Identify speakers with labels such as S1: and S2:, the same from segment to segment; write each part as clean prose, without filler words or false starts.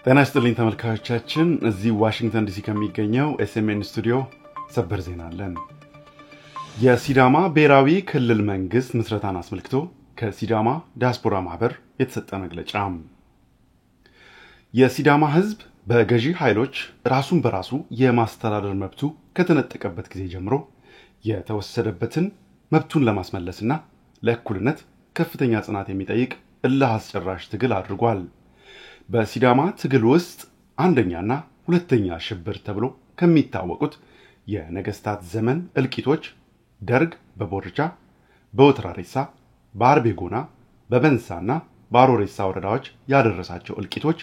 S1: ጤና ይስጥልኝ ተመልካቾቻችን፣ እዚህ ዋሽንግተን ዲሲ ከሚገኘው ኤስኤምኤን ስቱዲዮ ሰበር ዜና አለን። የሲዳማ ብሔራዊ ክልል መንግስት ምስረታን አስመልክቶ ከሲዳማ ዲያስፖራ ማህበር የተሰጠ መግለጫ። የሲዳማ ህዝብ በገዢ ኃይሎች ራሱን በራሱ የማስተዳደር መብቱ ከተነጠቀበት ጊዜ ጀምሮ የተወሰደበትን መብቱን ለማስመለስና ለእኩልነት ከፍተኛ ጽናት የሚጠይቅ እልህ አስጨራሽ ትግል አድርጓል። በሲዳማ ትግል ውስጥ አንደኛና ሁለተኛ ሽብር ተብሎ ከሚታወቁት የነገስታት ዘመን እልቂቶች ደርግ በቦርቻ፣ በወትራሬሳ፣ በአርቤጎና፣ በበንሳና በአሮሬሳ ወረዳዎች ያደረሳቸው እልቂቶች፣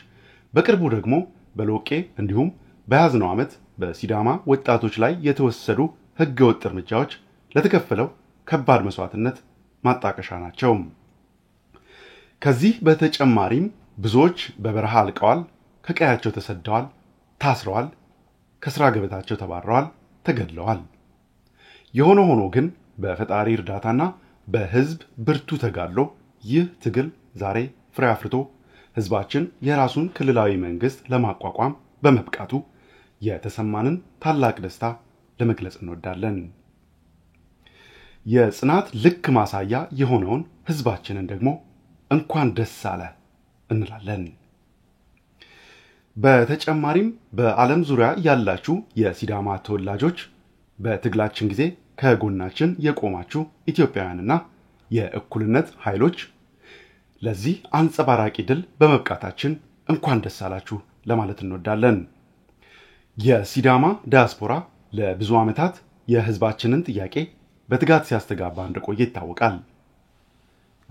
S1: በቅርቡ ደግሞ በሎቄ እንዲሁም በያዝነው ዓመት በሲዳማ ወጣቶች ላይ የተወሰዱ ህገወጥ እርምጃዎች ለተከፈለው ከባድ መስዋዕትነት ማጣቀሻ ናቸው። ከዚህ በተጨማሪም ብዙዎች በበረሃ አልቀዋል፣ ከቀያቸው ተሰደዋል፣ ታስረዋል፣ ከስራ ገበታቸው ተባረዋል፣ ተገድለዋል። የሆነ ሆኖ ግን በፈጣሪ እርዳታና በህዝብ ብርቱ ተጋድሎ ይህ ትግል ዛሬ ፍሬ አፍርቶ ህዝባችን የራሱን ክልላዊ መንግስት ለማቋቋም በመብቃቱ የተሰማንን ታላቅ ደስታ ለመግለጽ እንወዳለን። የጽናት ልክ ማሳያ የሆነውን ህዝባችንን ደግሞ እንኳን ደስ አለ እንላለን። በተጨማሪም በዓለም ዙሪያ ያላችሁ የሲዳማ ተወላጆች፣ በትግላችን ጊዜ ከጎናችን የቆማችሁ ኢትዮጵያውያንና የእኩልነት ኃይሎች ለዚህ አንጸባራቂ ድል በመብቃታችን እንኳን ደስ አላችሁ ለማለት እንወዳለን። የሲዳማ ዲያስፖራ ለብዙ ዓመታት የህዝባችንን ጥያቄ በትጋት ሲያስተጋባ እንደቆየ ይታወቃል።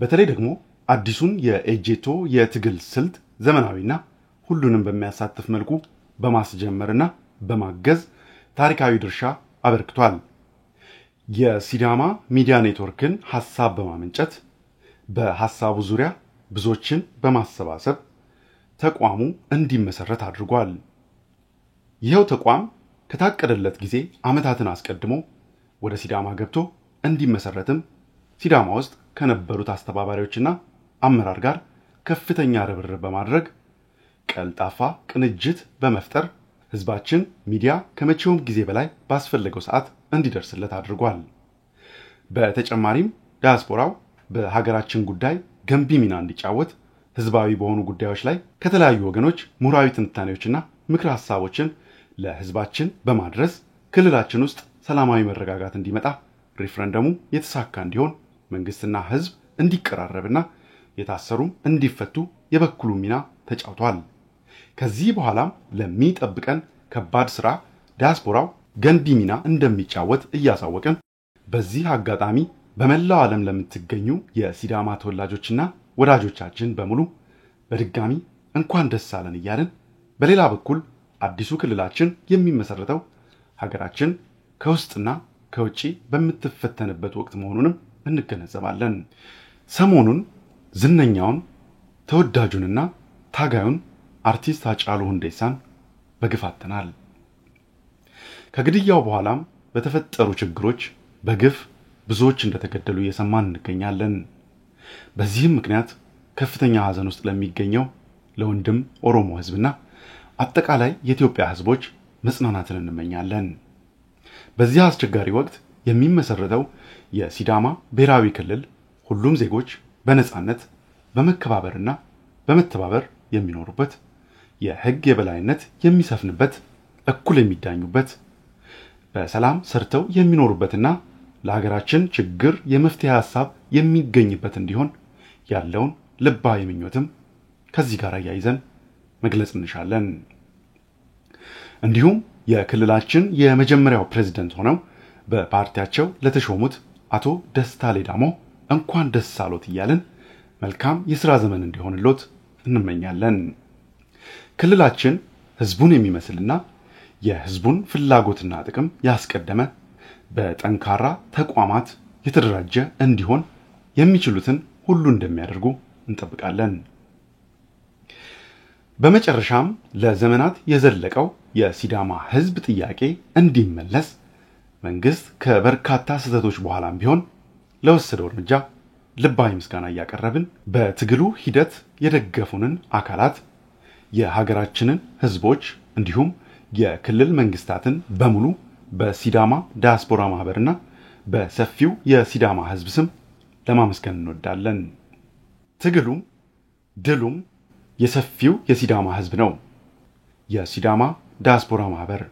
S1: በተለይ ደግሞ አዲሱን የኤጄቶ የትግል ስልት ዘመናዊና ሁሉንም በሚያሳትፍ መልኩ በማስጀመርና በማገዝ ታሪካዊ ድርሻ አበርክቷል። የሲዳማ ሚዲያ ኔትወርክን ሐሳብ በማመንጨት በሐሳቡ ዙሪያ ብዙዎችን በማሰባሰብ ተቋሙ እንዲመሰረት አድርጓል። ይኸው ተቋም ከታቀደለት ጊዜ ዓመታትን አስቀድሞ ወደ ሲዳማ ገብቶ እንዲመሰረትም ሲዳማ ውስጥ ከነበሩት አስተባባሪዎችና አመራር ጋር ከፍተኛ ርብርብ በማድረግ ቀልጣፋ ቅንጅት በመፍጠር ህዝባችን ሚዲያ ከመቼውም ጊዜ በላይ ባስፈለገው ሰዓት እንዲደርስለት አድርጓል። በተጨማሪም ዲያስፖራው በሀገራችን ጉዳይ ገንቢ ሚና እንዲጫወት ህዝባዊ በሆኑ ጉዳዮች ላይ ከተለያዩ ወገኖች ምሁራዊ ትንታኔዎችና ምክረ ሐሳቦችን ለህዝባችን በማድረስ ክልላችን ውስጥ ሰላማዊ መረጋጋት እንዲመጣ፣ ሪፍረንደሙ የተሳካ እንዲሆን፣ መንግስትና ህዝብ እንዲቀራረብና የታሰሩም እንዲፈቱ የበኩሉ ሚና ተጫውቷል። ከዚህ በኋላም ለሚጠብቀን ከባድ ስራ ዲያስፖራው ገንቢ ሚና እንደሚጫወት እያሳወቅን በዚህ አጋጣሚ በመላው ዓለም ለምትገኙ የሲዳማ ተወላጆችና ወዳጆቻችን በሙሉ በድጋሚ እንኳን ደስ አለን እያልን፣ በሌላ በኩል አዲሱ ክልላችን የሚመሰረተው ሀገራችን ከውስጥና ከውጪ በምትፈተንበት ወቅት መሆኑንም እንገነዘባለን። ሰሞኑን ዝነኛውን፣ ተወዳጁንና ታጋዩን አርቲስት ሃጫሉ ሁንዴሳን በግፍ አጥተናል። ከግድያው በኋላም በተፈጠሩ ችግሮች በግፍ ብዙዎች እንደተገደሉ እየሰማን እንገኛለን። በዚህም ምክንያት ከፍተኛ ሐዘን ውስጥ ለሚገኘው ለወንድም ኦሮሞ ህዝብና አጠቃላይ የኢትዮጵያ ህዝቦች መጽናናትን እንመኛለን። በዚህ አስቸጋሪ ወቅት የሚመሰረተው የሲዳማ ብሔራዊ ክልል ሁሉም ዜጎች በነጻነት፣ በመከባበርና በመተባበር የሚኖሩበት፣ የህግ የበላይነት የሚሰፍንበት፣ እኩል የሚዳኙበት፣ በሰላም ሰርተው የሚኖሩበትና ለሀገራችን ችግር የመፍትሄ ሐሳብ የሚገኝበት እንዲሆን ያለውን ልባዊ ምኞትም ከዚህ ጋር አያይዘን መግለጽ እንሻለን። እንዲሁም የክልላችን የመጀመሪያው ፕሬዝደንት ሆነው በፓርቲያቸው ለተሾሙት አቶ ደስታ ሌዳሞ እንኳን ደስ አሎት እያልን መልካም የሥራ ዘመን እንዲሆንሎት እንመኛለን። ክልላችን ህዝቡን የሚመስልና የህዝቡን ፍላጎትና ጥቅም ያስቀደመ፣ በጠንካራ ተቋማት የተደራጀ እንዲሆን የሚችሉትን ሁሉ እንደሚያደርጉ እንጠብቃለን። በመጨረሻም ለዘመናት የዘለቀው የሲዳማ ህዝብ ጥያቄ እንዲመለስ መንግስት ከበርካታ ስህተቶች በኋላም ቢሆን ለወሰደው እርምጃ ልባዊ ምስጋና እያቀረብን፣ በትግሉ ሂደት የደገፉንን አካላት፣ የሀገራችንን ሕዝቦች እንዲሁም የክልል መንግስታትን በሙሉ በሲዳማ ዲያስፖራ ማህበርና በሰፊው የሲዳማ ሕዝብ ስም ለማመስገን እንወዳለን። ትግሉም ድሉም የሰፊው የሲዳማ ሕዝብ ነው። የሲዳማ ዲያስፖራ ማህበር።